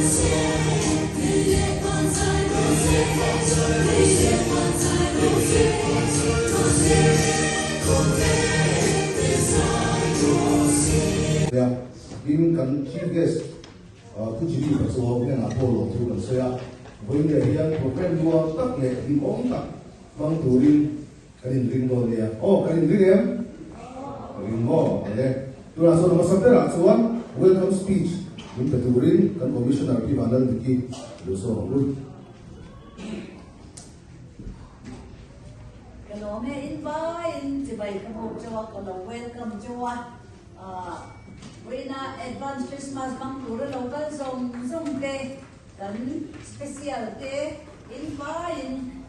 Tin, kan Chief Guest Pu Jimmy Pachuau hnenah pawh lawmthu kan sawi a, vawiin leh hian programme nuam tak leh hlimawm tak hmang turin kan inring dawn nia. Aw, kan inring em? Ring maw? Awle. Tunah chuan hmasa berah chuan welcome speech min pe turin kan Commissioner Pi Vanlalniki lo sawm ang u. Ka lawm e, in vaiin chibai ka hmuh cheu a, ka lo welcome cheu a. Vawiina advance Christmas hmang tura lo kal zawng zawng te, kan special te in vaiin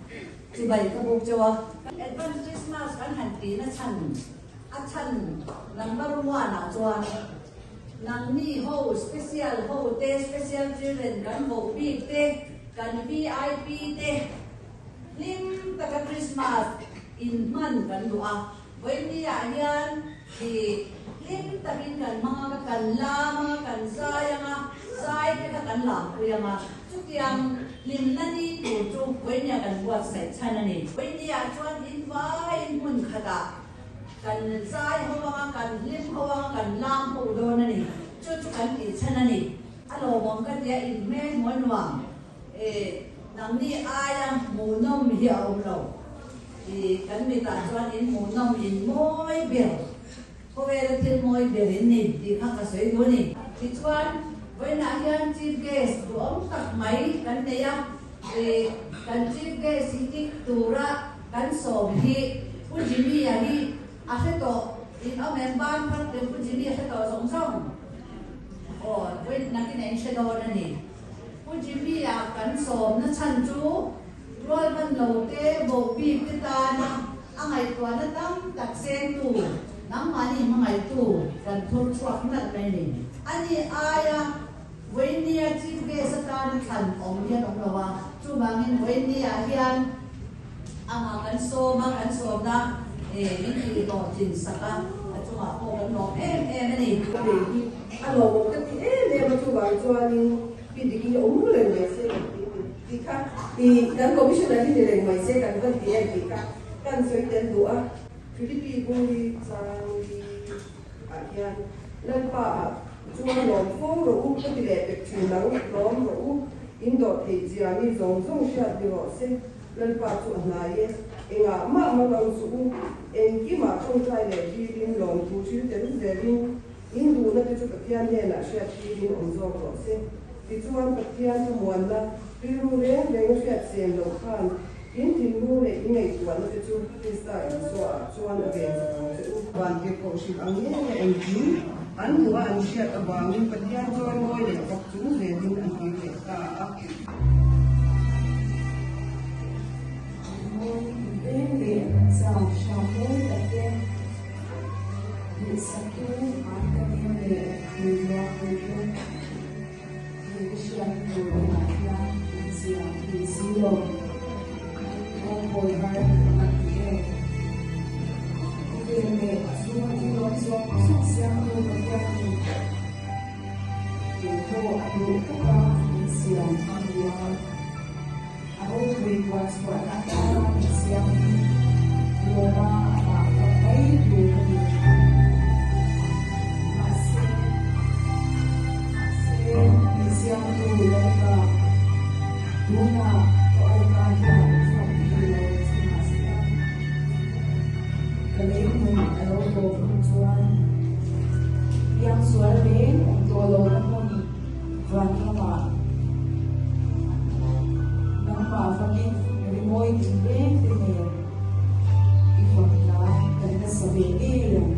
chibai ka buk cheu a. Advance Christmas kan han tihna chhan a chhan number one ah chuan nangni ho special ho te, special children kan voh bik te, kan vip te hlim taka Christmas inhman kan duh a. Vawinia hian hi hlim takin kan hmang anga, kan lam anga, kan zai anga, zai te kha kan lampui anga, chutiang hlimna ni tur chu Vawinia kan buatsaih chhan a ni. Vawinia chuan in vaiin hmun khatah kan zai ho anga, kan hlim ho anga, kan lam ho dawn a ni. Chu chu kan tih chhan a ni. A lawmawm ka tia inhmel hmuh nuam e, nangni aia hmuhnawm hi a awm lo. I kan mitah chuan in hmuhnawm in mawi ber, khawvela thil mawi ber in ni tih kha ka sawi duh a ni. Tichuan, vawiinah hian Chief Guest duhawm tak mai kan nei a, i kan Chief Guest hi kik tura kan sawm hi Pu Jimmy-a hi a hre tawh, in awm em ban phar teh Pu Jimmy a hre tawh zawng zawng? Aw, vawiin nakin a in hre dawn a ni. Pu Jimmy-a kan sawmna chhan chu Rualban lo te, vohbik te tana a ngaihtuahna tam tak sengtu, nangmahni hmangaihtu kan thur chhuak nalh mai ni. Ani aia Vawinia Chief Guest atana thlan awm hian awm lo a, chuvangin Vawinia hian amah kan sawm a, kan sawmna min tihhlawhtlin sak a, a chungah pawh kan lawm em em a ni. A nei hi a lawmawm ka ti em em a, chuvang chuanin Pi Diki hi awm reng mai se kan ti a ni tih kha i kan Commissioner hi ni reng mai se kan van ti em tih kha kan sawi tel duh a. Philippi buri chang li ah hian Lalpa ah chuan lawm fo rawh u ka ti leh pek thin ang, lawm rawh u, in dawh theih zia mi zawng zawng hriat ni rawh se, Lalpa chu a hnai e, engah mah mangang suh u, engkimah tawngtai leh dilin lawmthu thil tel zelin In duhna te chu Pathian hnenah hriat tirin awm zawk rawh se. Tichuan, Pathian thlamuanna rilru reng reng a hriat sen loh khan in thinlung leh in ngaihtuahna te chu Krista Isua ah chuan a ven chak ang che u. Vantirhkoh hrilh ang nge engkim an hmuh a an hriat avangin Pathian chawimawi leh fak chung zelin an kir leh ta a. Mawi reng leh zau hram mawi tak te. Duhsaktu an ka nem leh hmuiluak pui te he ka hriat tur awmah hian awmzia nei si lo. Rawngbawl har ka van ti em. Khawvel leh a chhunga thil awm zawng zawng siamtu Pathian a ni. Kei pawh a duh taka min siam a ni a. A ropui puan chhuahna atana min siam hi lawma amah fak mai tur a ni. Mahse, mahse, min siamtu Lalpa, tunah ka awka hian fak thei lo che mahsela, ka lei hmun a lo tawp hnu chuan piangsual reng awm tawh lohna hmun van ramah Nangmah fakin rimawi tinreng te nen i fak hla kan nasa ve ngei ang.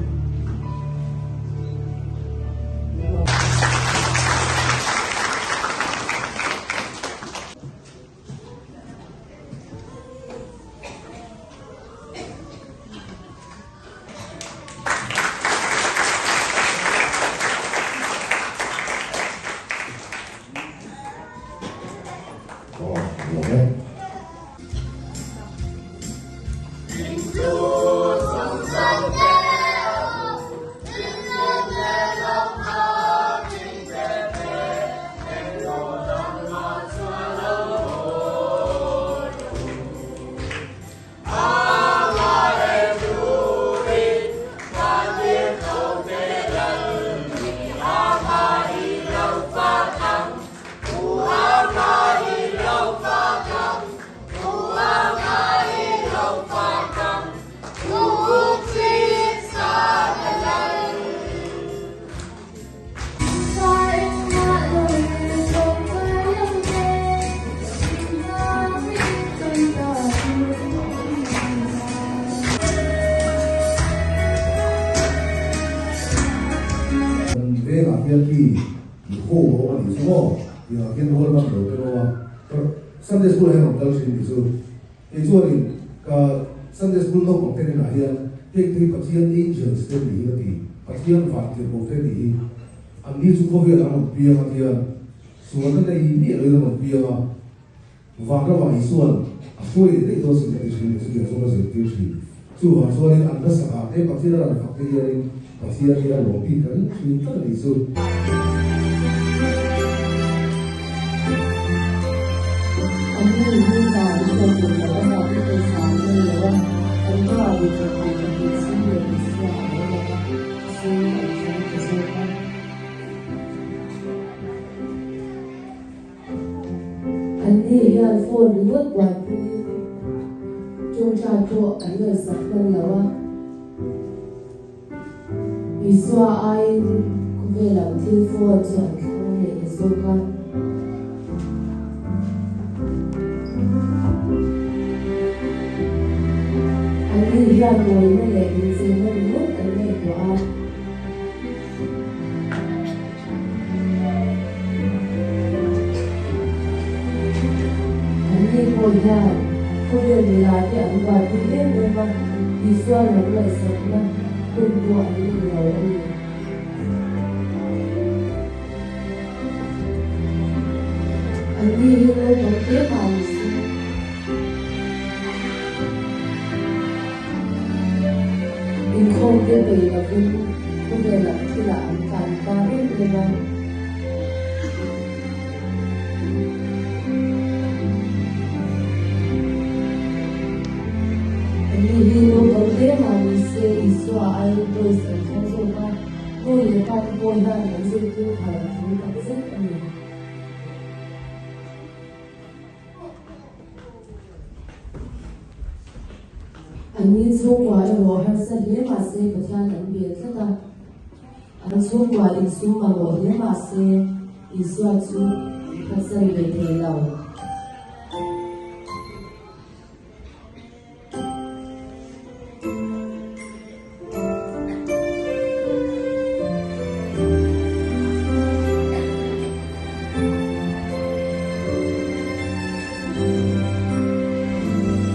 hian khi i home a awm a nih chu maw? Tiangah khian rual hman lo te an awm a, Sunday school ah hian rawn kal thin a nih chu. Kei chuanin ka Sunday school naupang te hnenah hian heng te hi Pathian angels te nih hi ka ti, Pathian vantirhkoh te nih hi. An ni chu khawvelah an rawn piang a tian sualna nei miah loin an rawn piang a. Vanramah Isua'n a hruai leh daih dawn sin ka ti thin leh chutiang chuan ka zirtir thin. Chuvang chuanin an hlasakah te Pathian a rawn fak te hianin Pathian hi a lawm bik ka ring thin tlat a nih chu. An ni hi hna an thawk duh loh avangin pawisa an nei lo a, an pa ritawk duh pahnih sum leh Isua a lo lang a, sum an thlang ta zawk a. Anni hian phone ringawt buaipuiin tawngtai pawh an ngaihsak hman lo a. Isua aiin khawvel ang thil phone chu an thlang leh ta zawk a. Anni hian mawina leh incheina ringawt an ngaihtuah a. Anni pawh hian khawvel nula te an buaipui em em a, Isua lam ngaihsakna hun pawh an nei lo a ni. Anni hi naupang te mah ni se. Inkhawm te bei lovin khawvel lam thilah an tlan ta em em a. Anni hi naupang hle mah ni se Isua aiin toys an thlang zawk a, nu leh pa te pawh hian an zirtir thar a tul takzet a ni. Anni chhungkua erawh harsa hle mah se Pathian an bel tlat a, an chhungkua insum mamawh hle mah se Isua chu phatsan ve thei lo.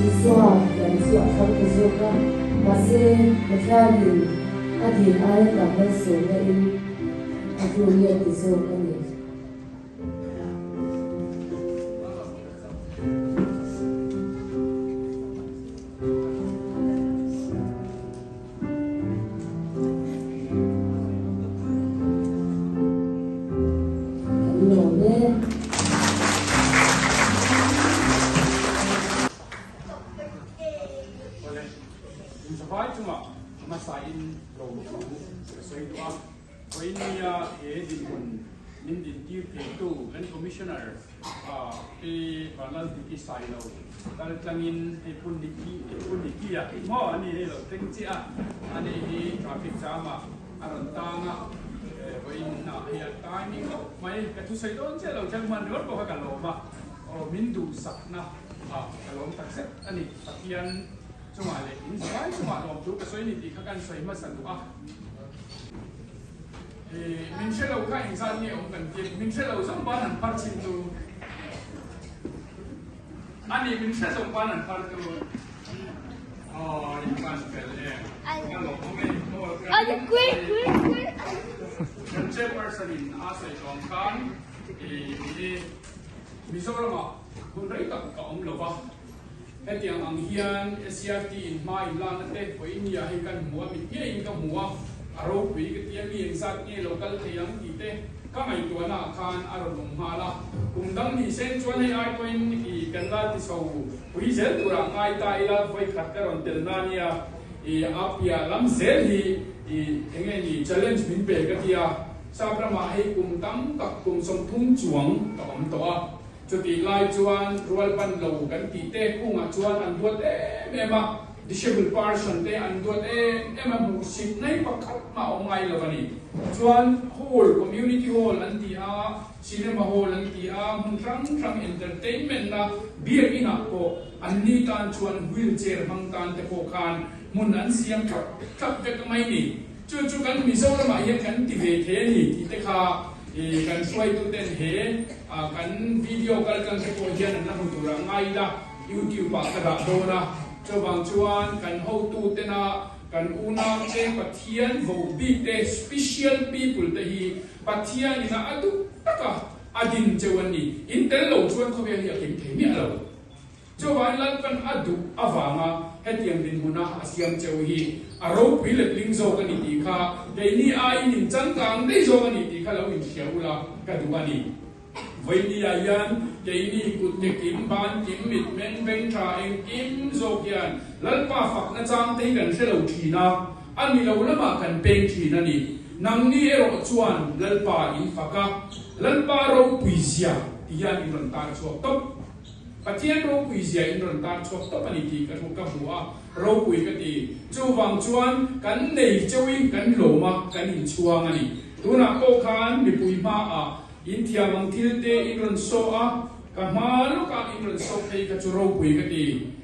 Isua lam chu a thlang ta zawk a, mahse Pathianin a dil aia tam malsawmna in a tluk let ta zawk a ni. Kan lawm e. Awle, inzavai chungah hmasa in lawmthu ka sawi duh a. Vawinia he dinhmun min dintir theitu kan Commissioner Pi Vanlaltiki Sailo kal tlangin hei Pu Niki Pu Niki a maw a ni hei lo thleng chiah a, ani hi traffic jam ah a rawn tang a, vawiin ah hei a timing khawp mai ka thusawi dawn chiah lo thleng hman ringawt pawh kha ka lawm a, aw min duhsakna ah ka lawm takzet a ni, Pathian chungah leh in zavai chungah lawmthu ka sawi ni tih kha kan sawi hmasa duh a. Min hre lo kha engzat nge awm kan tia, min hre lo zawng ban an phar chin chu a ni, min hre zawng ban an phar chu aw in ban fel em ka lawm awm e kan chairperson in a sawi tawng khan i Mizoram ah hun rei tak ka awm lova. Hetiang ang hian SCRT in hma in lakna te vawiin nia hei kan hmu a, mit ngeiin ka hmu a, a ropui ka ti a, mi engzat nge lo kal thei ang tih te ka ngaihtuahna ah khan a rawn awm nghal a. Kum dang ni sen chuan hei ai pawhin i kan la ti chho pui zel turah ngai ta ila, vawikhat ka rawn tel na nia, i a piah lam zel hi i enge ni challenge min pe ka ti a, Sap ramah hei kum tam tak kum 30 chuang ka awm tawh a. Chutih lai chuan rual ban lo kan tih te kungah chuan an duat em em a, disable person te an duat em em a, hmuhsit mai pakhat mah awm ngai lo a ni. Chuan hall, community hall an ti a, cinema hall an ti a, hmun hrang hrang entertainment na biak inah pawh an ni tan chuan wheel chair hmang tan te pawh khan hmun an siam thlap thlap vek mai ni. Chu chu kan Mizoramah hian kan ti ve thei a ni tih te kha kan hruaituten he kan video kaltlang te pawh hian an la hmu tur ah ngai ila YouTube ah ka dah dawn a. Chuvang chuan kan hotutena kan unaute Pathian voh bik te, special people te hi Pathianin a a duh taka a din cheu an ni. In tel lo chuan khawvel hi a kim thei miah lo. Chuvangin Lalpan a duh avanga hetiang dinhmuna a siam cheu hi a ropui letling zawk a ni tih kha keini aiin in changkang daih zawk a ni tih kha lo inhria ula ka duh a ni. Vawinia hian keini kut ke kim, ban kim, mit meng, beng tha engkim zawk hian Lalpa fakna chang te hi kan hre lo thin a, a ni lo lamah kan peng thin a ni. Nangni erawh chuan Lalpa in fak a, Lalpa ropui zia ti hian in rawn tar chhuak tawp. Pathian ropui zia in rawn tar chhuak tawp a ni tih ka ka hmu a, ropui ka ti. Chuvang chuan kan nei cheuhin kan lawm a, kan inchhuang a ni. Tunah pawh khan mipui hmaah In thiam ang thil te in rawn saw a, ka hma lawkah in rawn saw phei kha chu ropui ka ti.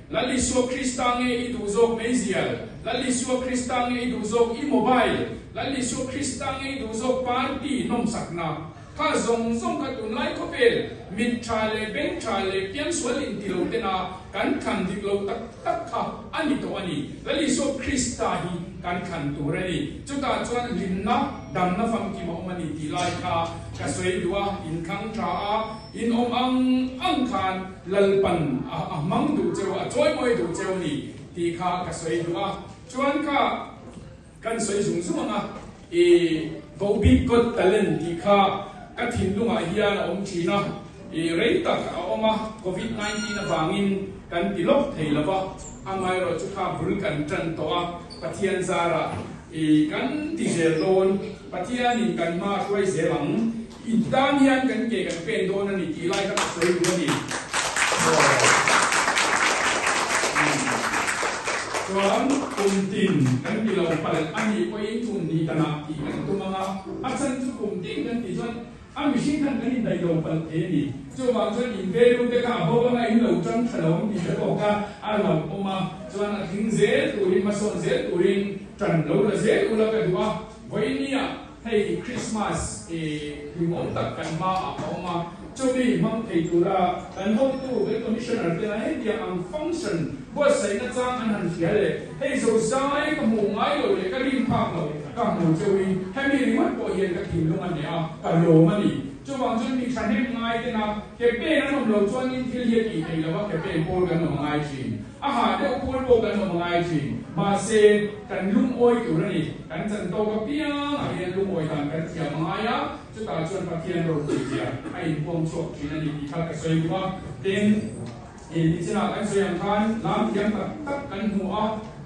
Lal Isua Krista nge i duh zawk meizial? Lal Isua Krista nge i duh zawk i mobile? Lal Isua Krista nge i duh zawk party nawmsakna? Kha zawng zawng kha tunlai khawvel mit tha leh beng tha leh piangsual intilo tena kan thlan dik lo tak tak kha a ni tawh a ni. Lal Isua Krista hi kan thlan tur a ni. Chutah chuan hlimna, damna famkim a awm a ni tih lai kha ka sawi duh a, in thlang tha a, in awm ang ang khan Lalpan a hmang duh cheu, a chawimawi duh cheu a ni tih kha ka sawi duh a. Chuan kha Kan sawi zung zung ang a, i Vohbik Got Talent tih kha ka thinlungah hian a awm thin a, i rei tak a awm a, Covid 19 avangin kan ti lawk thei lo va, amaherawh chu kha bul kan tan tawh a, Pathian zarah i kan ti zel dawn, Pathianin kan hma a hruai zel ang, i tan hian kan ke kan pen dawn a ni tih lai kha ka sawi duh a ni. Chuan kum tin kan ti lo palh a nih pawhin kum hnih danah tih kan tum ang a, a chhan chu kum tin kan tih chuan a mihring khan kan indaih lo palh thei a ni. Chuvang chuan in velu te kha a bo anga in lo tang tha lo ang tih te pawh kha a lo awm a, chuan a tling zel turin hmasawn zel turin tan lo la zel ula ka duh a, vawinia Hei Christmas i hlimawm tak kan hma ah a awm a, chumi hmang thei tura kan hotu kan Commissioner tena hetiang ang function buatsaihna chang an han hria leh hei zo zai ka hmuh ngai lo leh ka rin phak lo ka hmu cheuhin hemi ringawt pawh hian ka thinlung a hneh a, ka lawm a ni. Chuvang chuan mi thahnem ngai tena ke pen an awm lo chuanin thil hi a tih theih lo a, ke pen pawl kan awm a ngai thin. A hah deuh pawl pawh kan awm a ngai thin. Mahse, kan lungawi tur a ni. Kan chan tawk apiangah hian lungawi dan kan thiam a ngai a, chutah chuan Pathian ropui zia a inpuang chhuak thin a ni tih kha ka sawi duh a. Tin, i nichinah kan sawi ang khan lam thiam tak tak kan hmu a,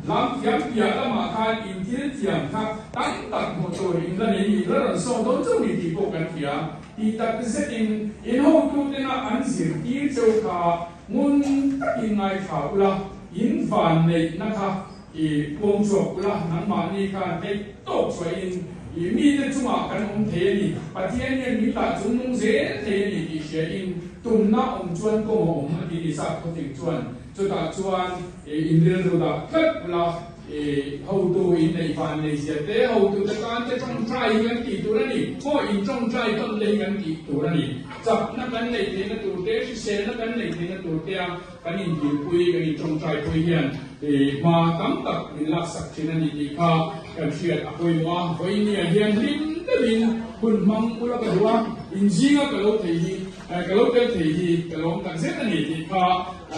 lam thiam piah lamah khan inthil thiam kha tam tak hmuh tur in la nei ni, la rawn sawn dawn chauh ni tih pawh kan hria. Tih tak zetin in hotutena an zirtir cheu kha Ngun takin ngaithla ula, in van neihna kha i puang chhuak ula, nangmahni khan theih tawk chhuahin i mite chungah kan awm thei a ni, Pathian hian min lah chung nung zel thei a ni tih hriain tumna awm chuan kawng a awm a ti ni sap khawfing chuan. Chutah chuan in rilru dah tlat ula, i hotu in neih van nei zia te, hotute tan te tawngtai hi kan tih tur a ni, maw in tawngtai tawn te hi kan tih tur a ni. Chakna kan neih theihna tur te, hriselna kan neih theihna tur tea kan inhilpui, kan intawngtaipui hian hma tam tak min laksak thin a ni tih kha kan hriat a pawimawh a. Vawinia hian hlim deuhin hun hmang ula ka duh a, inzinga ka lo thei hi, ka lo tel thei hi ka lawm tak zet a ni tih kha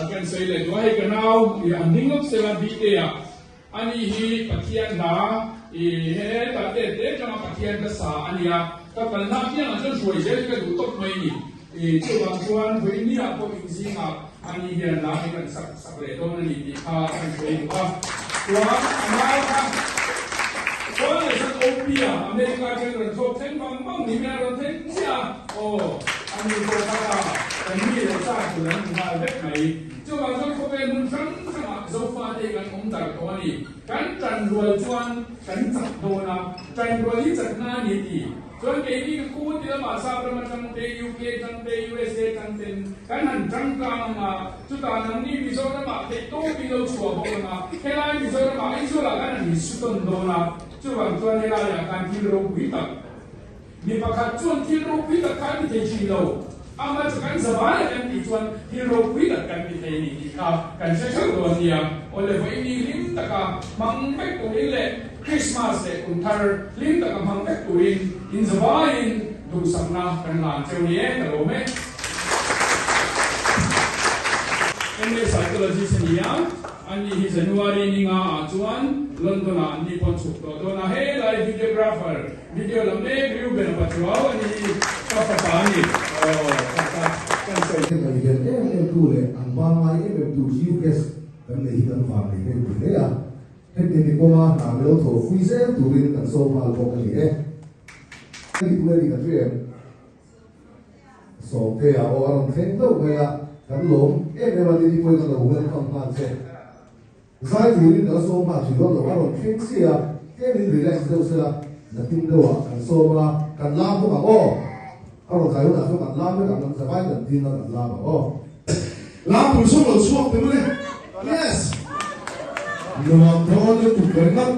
kan sawi leh duh a. Hei ka nau an ding lawk sela BK-ah Ani hi Pathian hla i hetah te te atanga Pathian ka sa a nia, ka kalna apiangah chuan hruai zel hi ka duh tawp mai ni. I chuvang chuan vawinia pawh inzingah ani hian hla hi kan sak sak leh dawn a ni tih kha kan sawi duh a. Chuan a nau kha chuan leh chuan OP-a America atangin rawn thlawk thleng vang vang ni mai a rawn thleng chiah a, aw ani pawh kha kan mi leh sa tur an hmu nghal vek mai. Chuvang chuan khawvel hmun hrang hrangah Zofate kan awm dar tawh a ni. Kan tanrual chuan kan chak dawn a, tanrual hi chakna a ni ti. Chuan keini ka khu ti lamah Sap ram atang te, UK atang te, USA atang ten kan han tangkang ang a, chutah nangni Mizoramah theihtawpin lo chhuah bawk ang a, helai Mizoramah Aizawl-ah kan han insu tawn dawn a. Chuvang chuan helaiah khan thil ropui tak, mi pakhat chuan thil ropui tak kha a ti thei thin lo. Ama chu kan zavai a kan tih chuan thil ropui tak kan ti thei a ni tih kha kan hre theuh dawn nia. Awle vawiin hlim taka hmang vek turin leh Krismas leh kum thar hlim taka hmang vek turin in zavaiin duhsakna kan hlan cheu ni e ka lawm e. MA Psychologist a ni a, ani hi January ni nga ah chuan London ah an ni pawn chhuk tawh dawn a, helai videographer Video lam mek Reuben a Pachuau a ni hi ka fapa a ni. Aw ka ka kan sawi. Heng ngaih ven em em tu leh an hma ngai em em tu Chief Guest kan nei hi kan van nei hei pui hle a. Heti mi kawnga hna milo thawh fui zel turin kan sawm nghal bawk a ni e. Hei tu e ni ka hre em? Sawmtea aw a rawn thleng hlauh mai a, kan lawm em em a ni pawhin ka lo welcome nghal che. Zai turin ka la sawm nghal thin dawn lo, a rawn thleng sia, tlemin relax deuh sela, nakin deuhah kan sawm anga kan lam bawk ang aw. A rawn zai hunah chuan kan lam vek ang, kan zavai kan ding a kan lam ang aw. Lam pui sawm lo chhuak te mawle. Yes! Nuam dawn lutuk ber ngat.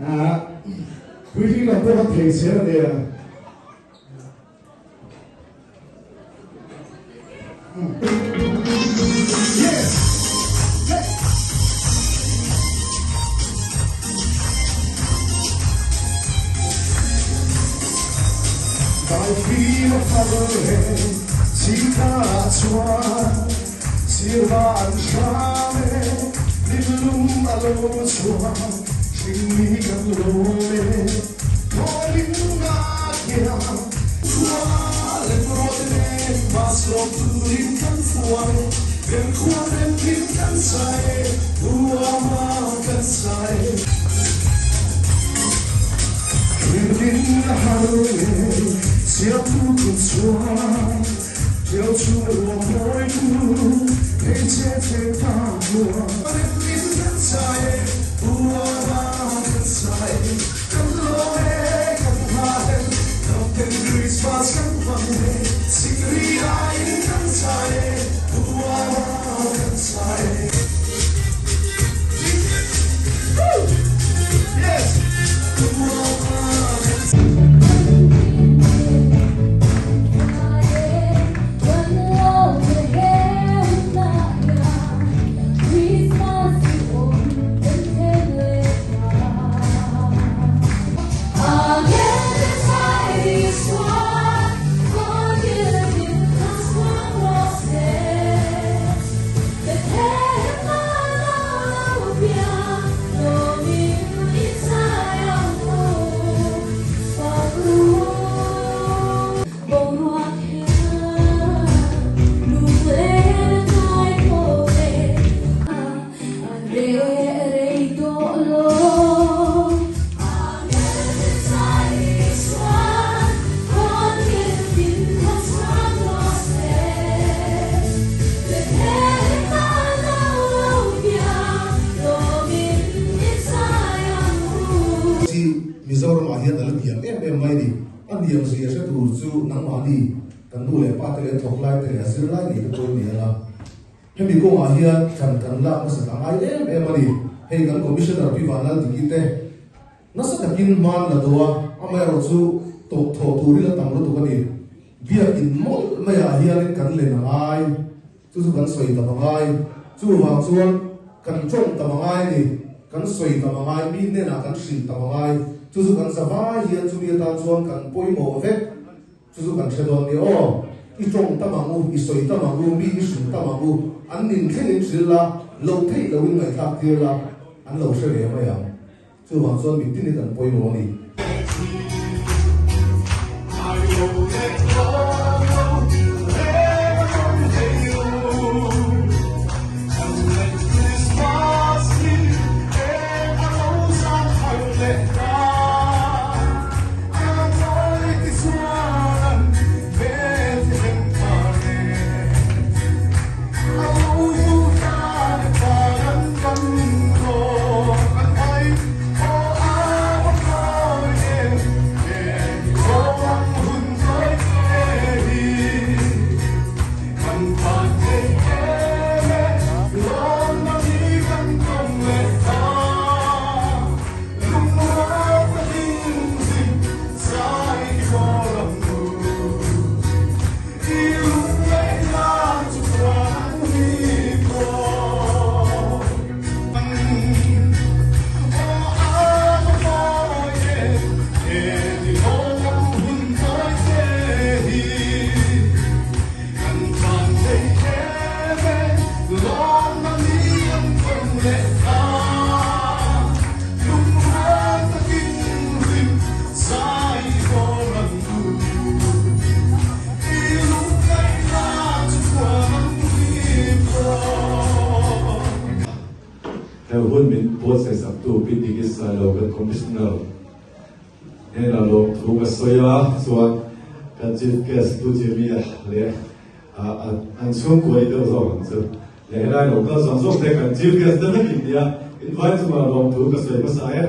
Ah, puitling lam pawh kan thei zel a nia. Mizoramah hian a la hniam em em mai a ni. A hniam zia hre tur chu nangmahni kan nu leh pa te leh thawk lai te leh a zir lai ngei te pawh a ni ang a. Hemi kawngah hian thlan kan lak hmasa ta ngai em em a ni. Hei kan Commissioner Pi Vanlaldiki te nasa takin hman la do a, amaherawh chu tawp thawh turin a tam lutuk a ni. Biakin mawlh maiah hianin kan len a ngai, chu chu kan sawi tam a ngai. Chuvang chuan kan tawng tam a ngai a ni, kan sawi tam a ngai, mi hnenah kan hrilh tam a ngai. Chu chu kan zavai hian chumi atan chuan kan pawimawh vek. Chu chu kan hre dawn nia aw. I tawng tam ang u, i sawi tam ang u, mi i hrilh tam ang u, an nin thlengin hrilh la, loh theih loin ngaihthlak tir la, an lo hre ve mai ang. Chuvang chuan mitin hi kan pawimawh a ni. He hun min buatsaih saktu Pi Diki Sailo kan Commissioner hnenah lawmthu ka sawi a, chuan kan Chief Guest Pu Jimmy-a leh an chhungkua i deuh zawk ang chu leh helai lo kal zawng zawng te kan Chief Guest te vek in nia invai chungah lawmthu ka sawi hmasa e.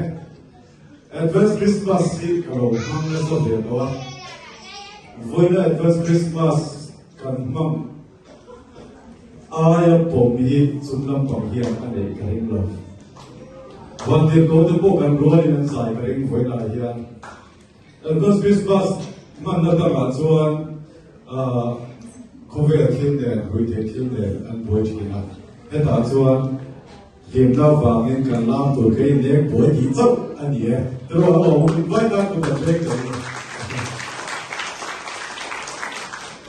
Advance Christmas hi ka lo hmang nasa ve tawh a, vawiina Advance Christmas kan hmang Aia pawm hi chung lampang hian a neih ka ring lo. Vantirhkoh te pawh kan rualin an zai ka ring vawiinah hian. Advance Christmas hmanna dangah chuan khawvel thil nen, ruihtheih thil nen an buai thin a. Hetah chuan hlimna vangin kan lam tur kha inleng buai tih chauh a ni e. Tiraw a lawmawm in vai tan kut an leng ka ring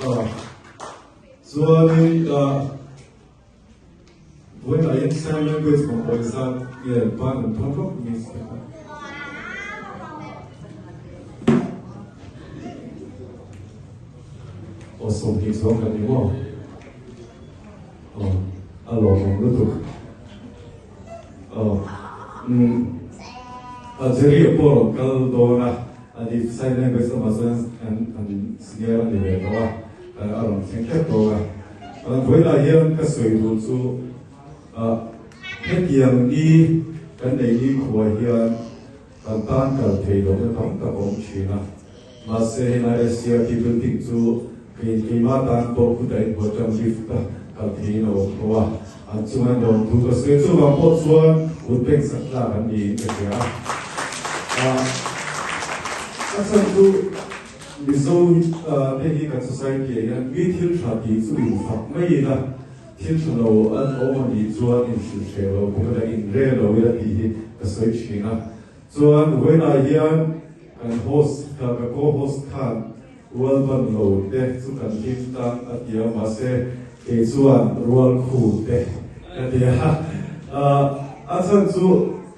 a. Chuanin vawiinah hian sign language hmang pawisa nge ban an phar vak ni se kha. Aw 20 chuang kan ni maw? Aw a lawmawm lutuk. Aw um Algeria pawh rawn kal dawn a, ani sign language lamah chuan an an senior a ni ve tawh a, a rawn thleng tep dawn a. Vawiinah hian ka sawi duh chu ah hetiang ni kan nei ni khuah hian kan tan kal thei lohna tam tak a awm thin a, mahse helai SCRT building chu kei keimah tan pawh khutah inbuat ṭang lift a kal theiin a awm tawh a, an chunga lawm thu ka sawi chuvang pawh chuan kut pek sak tlak an niin ka hria a. A chhan chu Mizo te hi kan society ah hian mi thil tha tih chu infak mai ila, thil tha lo an awm a nih chuan inhrilh hreh lo bawk ila, inre lo ila tih hi ka sawi thin a. Chuan vawiinah hian kan host, ka co-host khan rual ban lo te chu kan hlim tan a ti a, mahse kei chuan rual khu te ka ti a. A chhan chu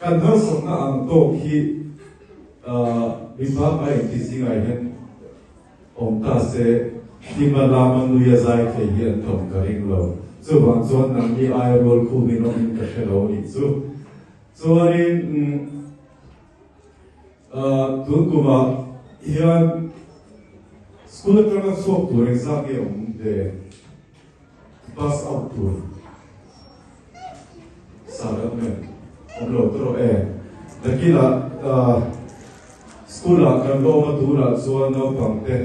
kan harsatna ang tawk hi mipa a engti zingah hian Awm ta se, Tima lama nui a zai thei hi an tam ka ring lo. Chuvang chuan nangni aia rual khum in awmin ka hre lo nih chu. Chuanin tun kumah hian school atanga chhuak tur engzat nge awm ve? Pass out tur sa deuh nen awm lo tawh e. Nakinah school ah kan lawm a tunah chuan naupang te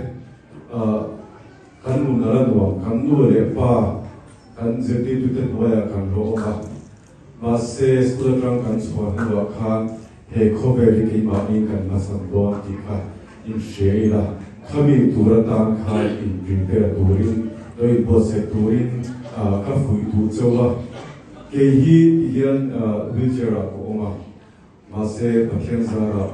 kan nun a la nuam, kan nu leh pa kan zirtirtute hnuaiah kan lawm a. Mahse school atang kan chhuah hnuah khan he khawvel hi keimahni kan hmasawn dawn tih kha inhria ila, khami tur atan khan in prepare turin, lo inbuatsaih turin ka fuih duh chauh a. Kei hi ti hian wheelchair ah ka awm a, mahse Pathian zarah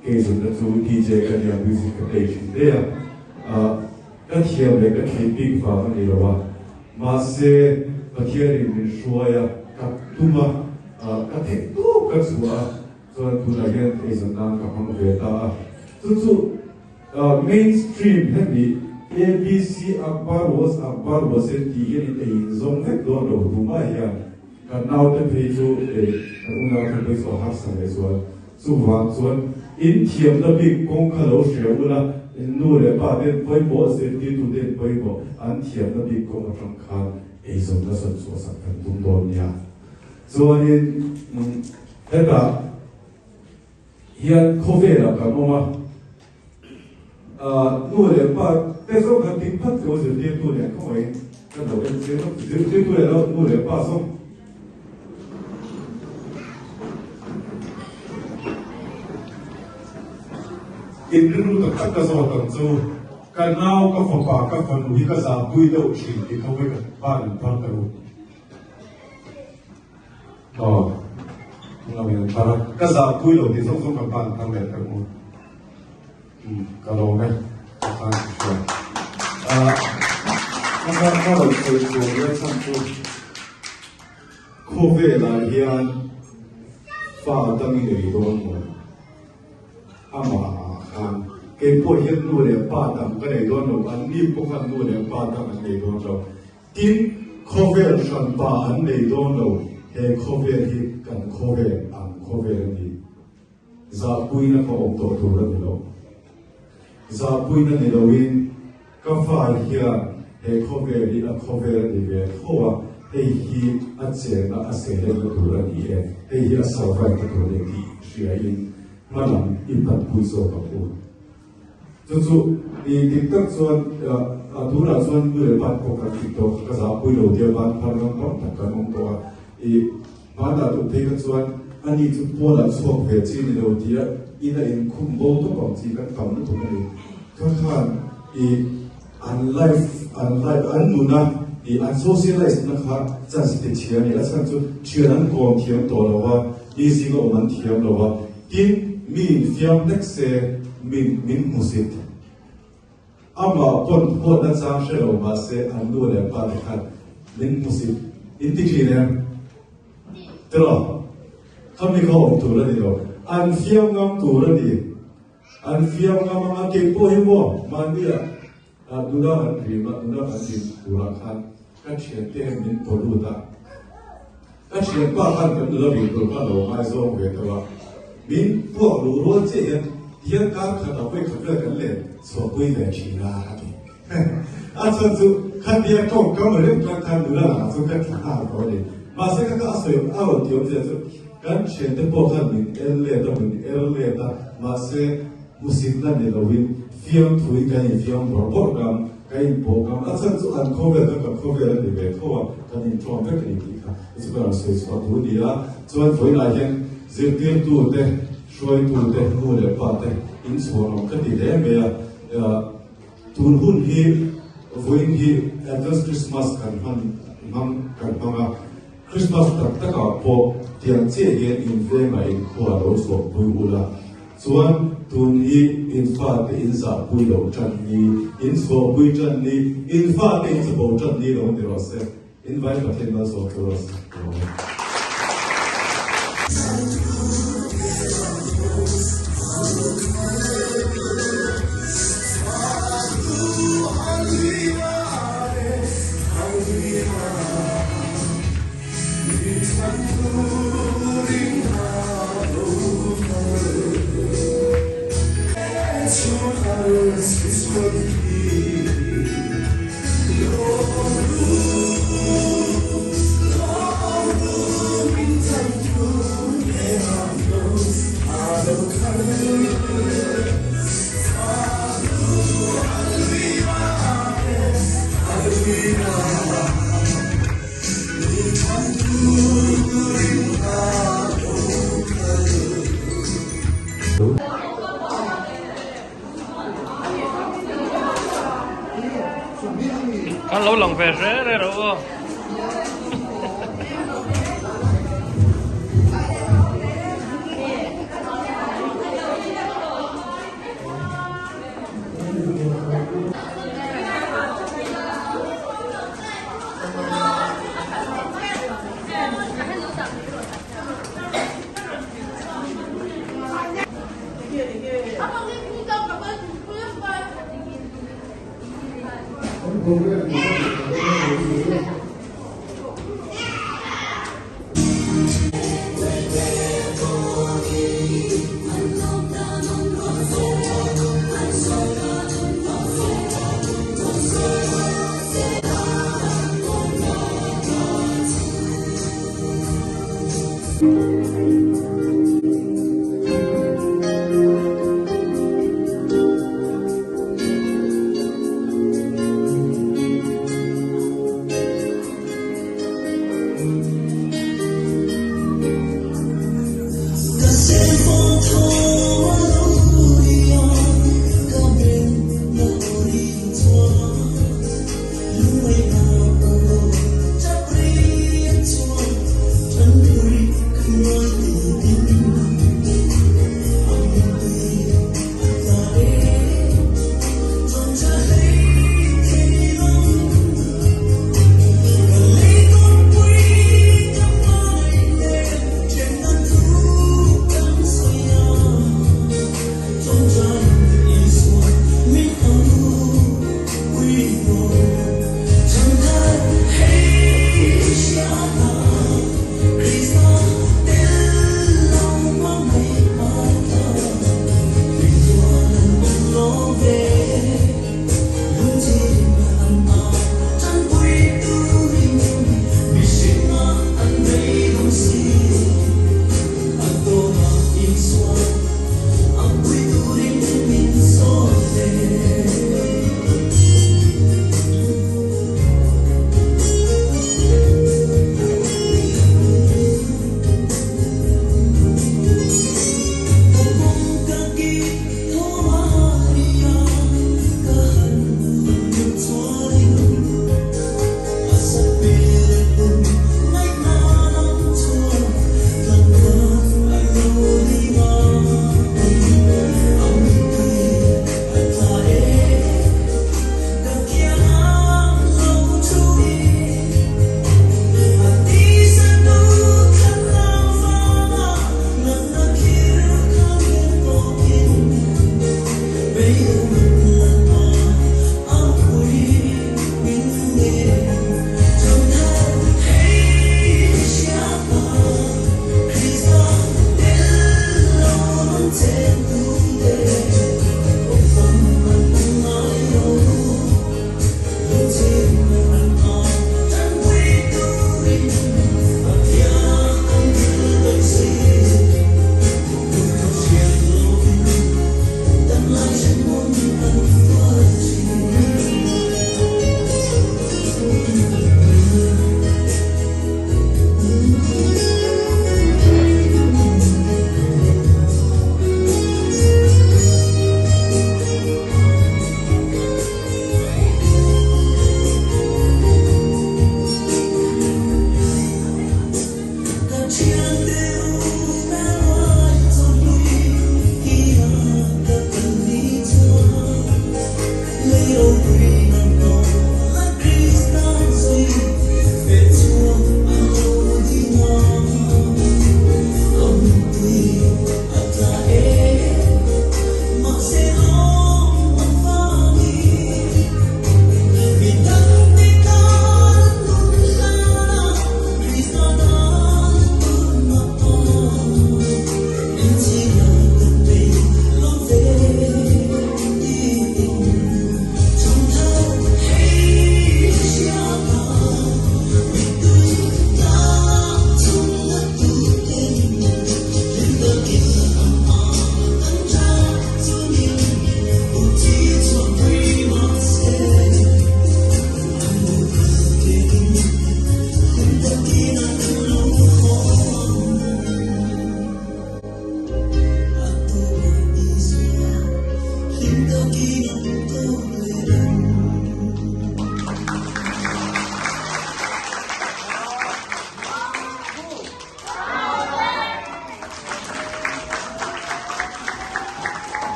kei zunna chu DJ ka nia, music ka play thin daih a. Ka thiam leh ka theih bik vang a ni lo a, mahse Pathianin min hruai a, ka tum a, ka theih tawp ka chhuah a, chuan tunah hian eizawn nan ka hmang ve ta a. Chu chu mainstream hemi ABC Akbar was Akbar was en tih hian in ei in zawng vek dawn lo tumah hian kan naute phei chu kan unaute phei chu a harsa leh zual. Chuvang chuan in thiamna bik kawng kha lo hria ula, in nu leh pa ten pawimawh, zirtirtu ten pawimawh, an thiamna bik kawng atang khan eizawnna sawn chhuahsak kan tum dawn nia. Chuanin hetah hian khawvelah kan awm a, nu leh pa te zawng khan ding phat lo zirtirtu leh khawngaihin kan lo en chiang a, zirtirtu leh nu leh pa zawng. In rilru tak tak ka zawt ang chu, ka nau, ka fapa, ka fanu hi ka zahpui deuh thin tih kha vawi ka van an phar ta ru. Aw, lo in phar a, ka zahpui lo tih zawng zawng ka van phar leh ta ru. Ka lawm e, ka tan ka hria. Ka ka rawn sawi chhuah leh chhan chu khawvelah hian fa dang i nei dawn maw? Amah ah khan kei pawh hian nu leh pa dang ka nei dawn lo, an ni pawh khan nu leh pa dang an nei dawn lo. Tin, khawvel hranpa an nei dawn lo. He khawvel hi kan khawvel ang khawvel a ni. Zahpuina ka awm tawh tur a ni lo. Zahpuina ni loin ka fa hian he khawvel hi a khawvel a ni ve tho a, hei hi a chenna a seilenna tur a ni e, hei hi a survive na tur a ni tih hriain hmalam i panpui zawk ang u. Chu chu i dik tak chuan tunah chuan nu leh pa te pawh kan dik tawh, ka zahpui lo tia ban phar ngam tam tak kan awm tawh a, i hmanah duh phei kha chuan ani chu pawnah chhuak ve chi ni lo tia in a inkhum bo tawp ang chi kan tam lutuk a ni. Kha khan i an life an life an nuna i an socialize na kha chance ti chhia a ni, a chhan chu thian an kawm thiam tawh lo va, mi zinga awm an thiam lo va, tin mi infiam hlek se mi min hmusit. Amah pawn huatna chang hre lo mahse an nu leh pa te khan min hmusit in ti thin em? Tiraw? Khami kha awm tur a ni lo, an fiam ngam tur a ni. An fiam ngam ang a, kei pawh hi maw mahnia nula kan rim a, nula kan rim turah khan ka thiante hian min paw lut a, ka thianpa khan kan nula rim tur kha lo ngaizawng ve deuh a, min puak luh rual chiah hian tihian kar khat ah vawi khat vel kan len chhuahpui ve thin a a ti. A chhan chu khatia tawngkam reng tlang khan nula lakah chuan ka tla nghal tawh a ni. Mahse ka ka a sawi a rawn ti awmzia chu Kan thiante pawh khan min el let a, min er let a, mahse hmusitna ni loin fiamthui kan infiam bawrh bawrh ngam, kan inpawh ngam, a chhan chu an khawvel kha kan khawvel a ni ve tho a, kan inṭawm vek a ni tih kha chu ka rawn sawi chhuah tur a ni a. Chuan vawiinah hian zirtirtute, hruaitute, nu leh pate inchhuanawm ka ti hle mai a, tun hun hi vawiin hi Advance Christmas kan hman hmang kan hmang a, Christmas tak takah pawh tiang chiah hian in vengah in khua lo chhuahpui ula, chuan tun hi in fate in zahpui loh tan ni, in chhuahpui tan ni, in fate in chapo tan ni lo ni rawh se, in vai Pathian malsawm chu rawh se. Kan lo lang ve hre re ro aw.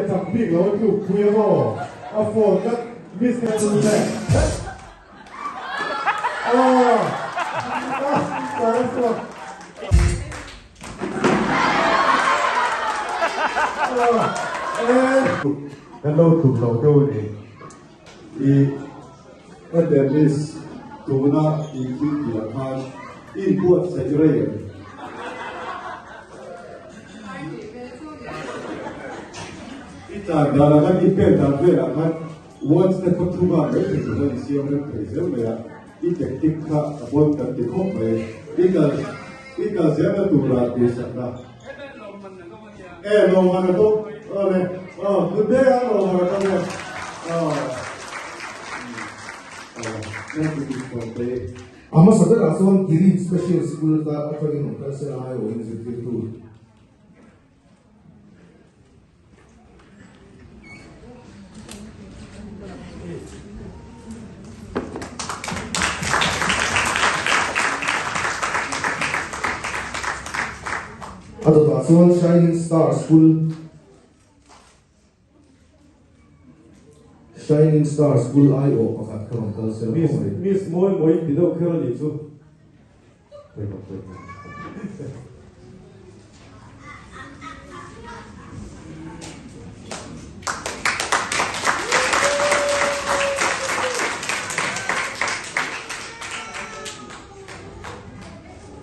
chak bik lo a tluk pui a maw? A phone tlat miss ka chu le. Aw! Ah! Chhuak. Kan lo tluk lo deuh a ni. I Etemis tuna i thil tihah khan i inbuatsaih rei em? I tlan danah khan i pen dan velah khan one step a thu nghal mai thei tur a ni siam rem thei zel mai a. I tactic kha a bawn kan ti khawp mai. I kal i kal zelna tura duhsakna. E lawmman a dawng awle aw tunte a lawmman a dawng e aw thank you Miss Ponte. A hmasa berah chuan Kirin Special School ta atangin rawn kal sela aiawhin zirtirtu. A dawtah chuan Shining Star School Shining Star School aiawh pakhat kha rawn kal sel khawp mai. Miss Mawi Mawi ti deuh kher a nih chu.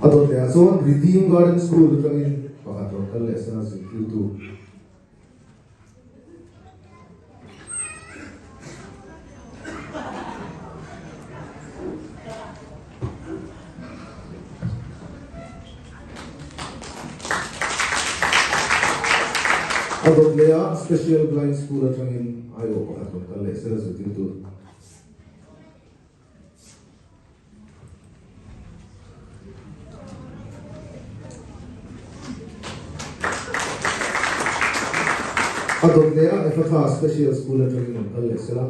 A dawt lehah chuan Redeem Garden School atangin pakhat rawn kal leh sela zirtirtu. A dawt leh a Special Blind School atangin aiawh pakhat rawn kal leh sela zirtirtu. A dawt leh a Ephatha Special School atangin rawn kal leh sela.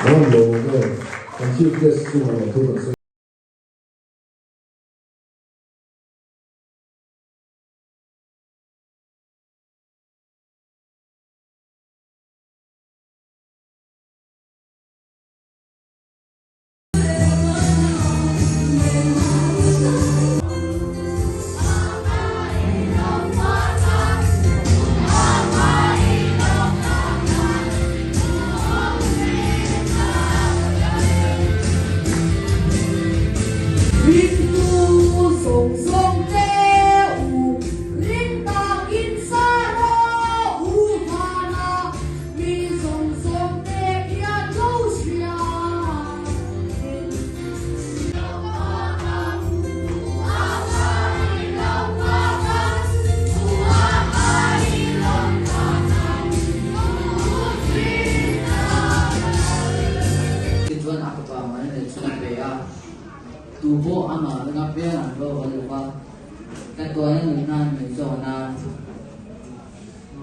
Aw lo nge kan chief guest chungah lo thu kan sawi. Tichuan a fapa mal leh chu a pe a, tu pawh amah ringa piang an ro a lova, ka tuaina nunna an min zawh nan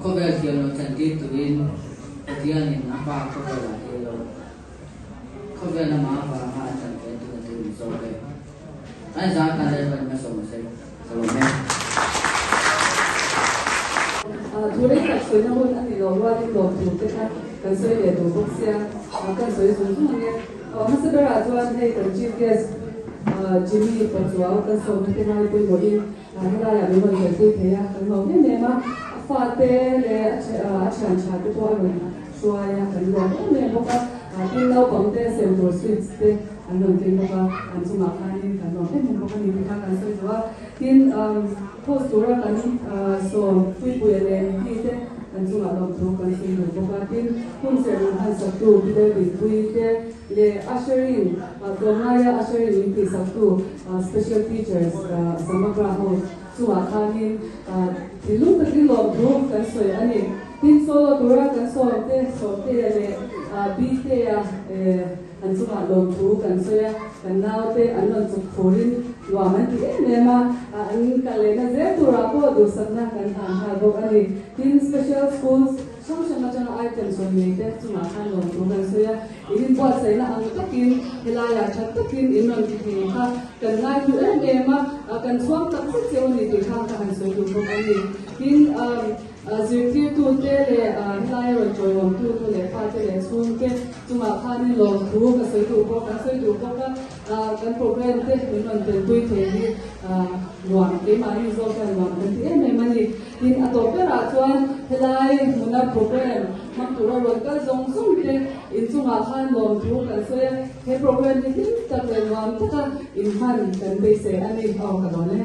khawvel thiam lo chantir turin Pathianin a pa khawvelah thil lo khawvel lama avanga a chan ve tur a ti min zawk e. An zan tan Lalpan hmasawm a sawi ka lawm e. Thu rei tak sawina hun a ni lo rualin lawm tur te kha kan sawi leh duh bawk sia, kan sawi zung zung ang e. Hmasa berah chuan hei kan Chief Guest Jimmy Pachuau kan sawmna te ngai pawimawhin Helaiah min rawn kalpui thei a, kan lawm em em a, a fate leh a thian tha te pawh a rawn hruai a, kan lawm em em bawk a, tin naupang te sem tur sweets te an rawn keng bawk a, an chungah khanin kan lawm em em bawk a ni tih kha kan sawi duh a, tin host tura kan sawm Puipuia leh Nti te an chungah lawmthu kan sawi duh bawk a, tin hun serh rawn hmansak tu Peter Dinpuii te leh Usherin tlawmngaia Usherin min tihsak tu Special teachers Samagra ho chungah khanin thinlung takin lawmthu kan sawi a ni. Tin solo tura kan sawmte Sawmtea leh Btea an chungah lawmthu kan sawi a, kan naute an rawn chuk phurin. Nuam an ti em em a, an kal lehna zel turah pawh duhsakna kan hlan nghal bawk a ni. Tin, Special Schools hrang hrang atanga item sawi nei te chungah khan lawmthu kan sawi a, in inbuatsaihna ang takin helaiah tha takin in rawn ti thei kha kan ngaihlu em em a, kan chhuang tak zet cheu a ni tih kha ka han sawi duh bawk a ni. Tin, zirtirtute leh helaia rawn tawiawmtu nu leh pate leh chhungte chungah khanin lawmthu ka sawi duh bawk, kan sawi duh bawk a. Kan program te min rawn telpui thei hi nuam keimahni zawk hian nuam kan ti em em a ni. Tin, a tawp berah chuan helai hmuna program hmang tura rawn kal zawng zawng te inchungah khan lawmthu kan sawi a, he program hi hlim tak leh nuam taka inhman kan beisei a ni. Aw ka dawn e.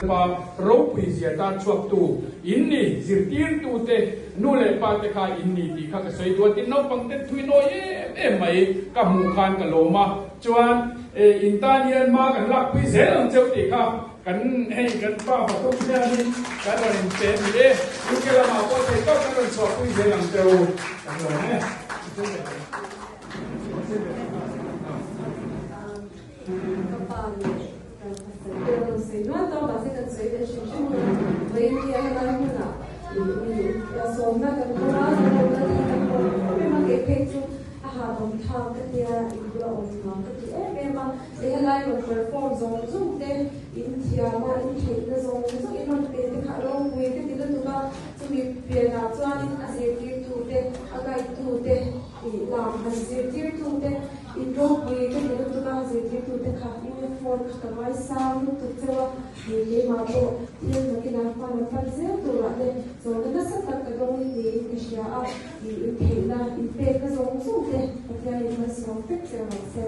Pa ropui zia tan chhuaktu in ni, zirtirtute, nu leh pa te kha in ni tih kha ka sawi duh a, tin naupang te thui nawi em em mai ka hmuh khan ka lawm a, chuan in tan hian hma kan lakpui zel ang cheu tih kha kan hei kan pa pathum hianin kan rawn inpe a ni e, UK lamah pawh thei tawk kan rawn chhuahpui zel ang cheu kan lawm e. Ka pa leh ka pasal te rawn sawi nual tawh mahse kan sawi leh hrim hrim a, vawiin hi a helai hmunah ih sawmna kan hmang a, kan lo kal hi kan lawm em em a, kei phei chu a hahdawm thak ka tia in bula awm nuam ka ti em em a, i helai rawn perform zawng zawng te in thiam a, in theihna zawng zawng in rawn pe te kha a ropui ka ti lutuk a, chumi pianah chuanin a zirtirtu te a guide tu te ih lam han zirtirtu te. In ropui ka ti lutuk a, zirtirtute kha uniform kha ka ngaisang lutuk cheu a, ni keimah pawh thil nakin ah hma lam pan zel turah te chawlhna nasa tak ka dawng niin ka hria a, i intheihna, inpekna zawng zawng te Pathian in malsawm vek cheu rawh se.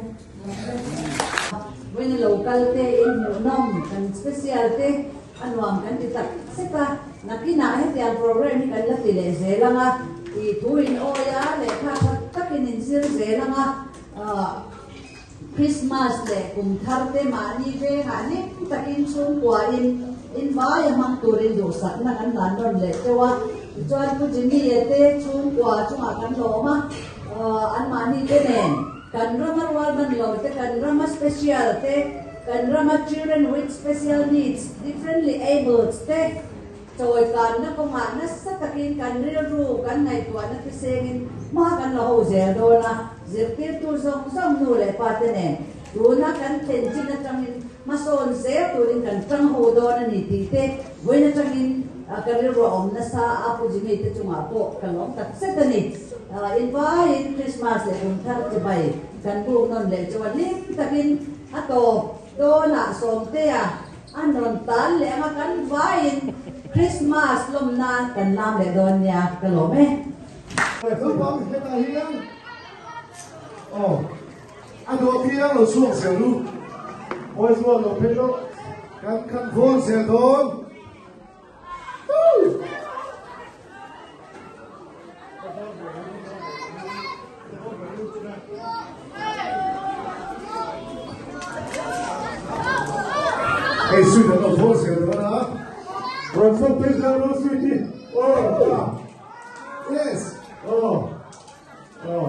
Vawiin lo kal te in hmuhnawm kan special te a nuam kan ti tak zet a, nakinah hetiang program hi kan la ti leh zel ang a, i thu in awi a lehkha tha takin in zir zel ang a, Christmas leh kum thar te mahni vengah hlim takin chhungkua in in vai a hmang turin duhsakna kan hlan nawn leh teuh a, tichuan Pu Jimmy-a te chhungkua chungah kan lawm a, anmahni te nen kan rama rualban lo te, kan rama special te, Kan rama Children with Special Needs, Differently Abled, te chawikanna kawngah nasa takin kan rilru kan ngaihtuahna thisengin hma kan la ho zel dawn a, zirtirtu zawng zawng nu leh pa te nen tuna kan thlen chin atangin hmasawn zel turin kan tang ho dawn a ni tih te vawiin atangin ka rilru a awm nasa a, Pu Jimmy te chungah pawh ka lawm tak zet a ni. Invaiin Christmas leh kum thar chibai kan buk nawn leh chuan hlim takin A tawp dawnah Sawmtea a nawn tan leh anga kan vaiin Christmas lawm nan kan lam leh dawn nia ka lawm e. Naupang hetah hian aw a duh apiang lo chhuak zel u. Awi chuan lo phei lawk kan kan vawn zel dawn. Hei sweet an lo vawn zel dawn a. Rawn chhuak phei zel rawh sweet hi. Oh, yes. Oh, oh.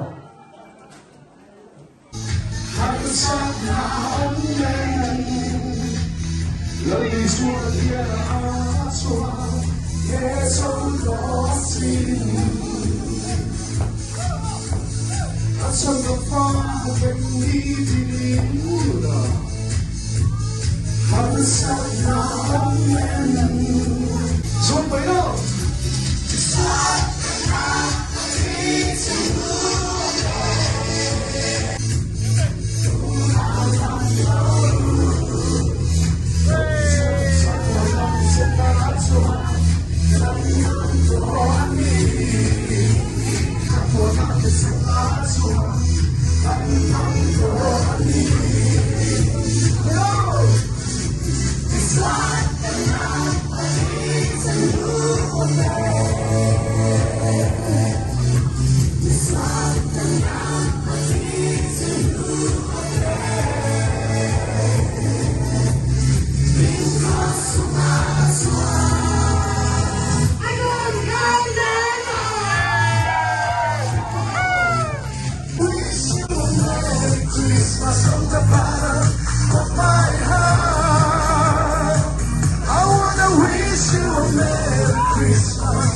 Merry Christmas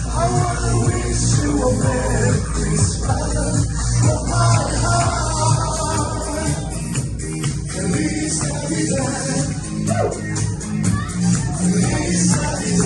I wanna wish you a Merry Christmas from my heart Feliz Navidad Feliz Navidad.